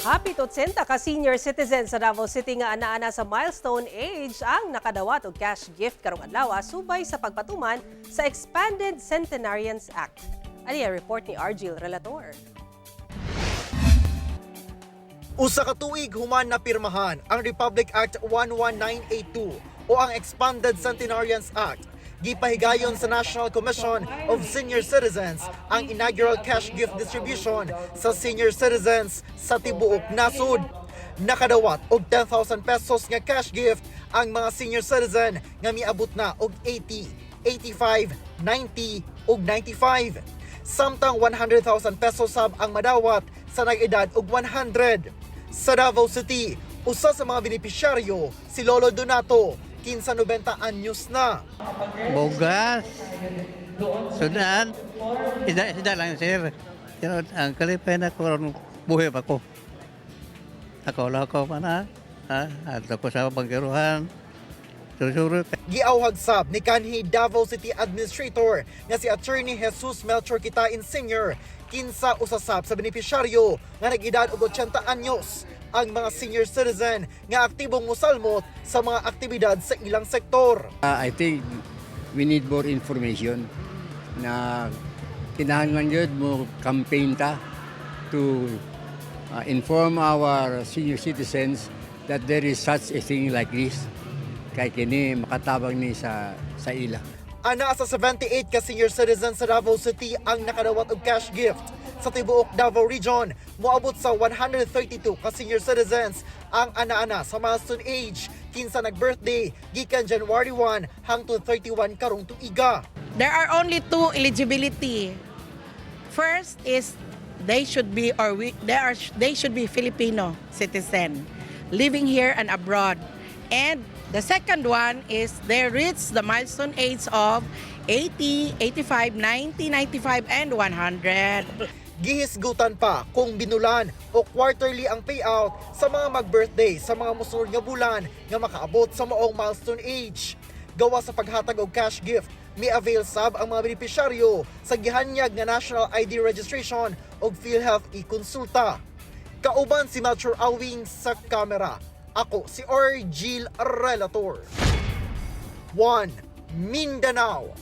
Hapit 80 ka senior citizen sa Davao City nga ana-ana sa milestone age ang nakadawat og cash gift karong adlaw subay sa pagpatuman sa Expanded Centenarians Act. Ani ang report ni Argil Relator. Usa ka tuig human napirmahan ang Republic Act 11982 o ang Expanded Centenarians Act. Gipahigayon sa National Commission of Senior Citizens ang inaugural cash gift distribution sa senior citizens sa tibuok nasod. Nakadawat og 10,000 pesos nga cash gift ang mga senior citizen nga miabot na og 80, 85, 90 ug 95. Samtang 100,000 pesos sab ang madawat sa nag-edad og 100. Sa Davao City, usa sa mga benepisyaryo si Lolo Donato, kinsa 90 anyos na. Bugas, sudan, isda, isda lang, sir. Pero ang kalipay na ko ron, buhay pa ko. Ako lang ako pa na. Ha? At ako sa bangkiruhan. Susuro. Giawhag sab ni kanhi Davao City Administrator nga si Attorney Jesus Melchor Kitain Sr. kinsa usa sab sa benepisyaryo nga nag-edad og 80 anyos ang mga senior citizen nga aktibong mosalmot sa mga aktibidad sa ilang sektor. I think we need more information na kinahanglan yun mo campaign ta to inform our senior citizens that there is such a thing like this kay kini makatabang ni sa ila. Ana sa 78 ka senior citizen sa Davao City ang nakadawat og cash gift. Sa tibuok Davao Region, moabot sa 132 ka senior citizens ang ana-ana sa milestone age kinsa nag-birthday gikan January 1 hangtod 31 karong tuiga. There are only two eligibility. First is they should be or we they are they should be Filipino citizen living here and abroad. And the second one is they reach the milestone age of 80, 85, 90, 95 and 100. Gihisgutan pa kung binulan o quarterly ang payout sa mga mag-birthday sa mga musunod nga bulan nga makaabot sa maong milestone age. Gawa sa paghatag og cash gift, mi-avail sab ang mga benepisyaryo sa gihanyag nga National ID registration ug PhilHealth e-konsulta. Kauban si Melchor Awing sa kamera. Ako si Argil Relator. 1. Mindanao.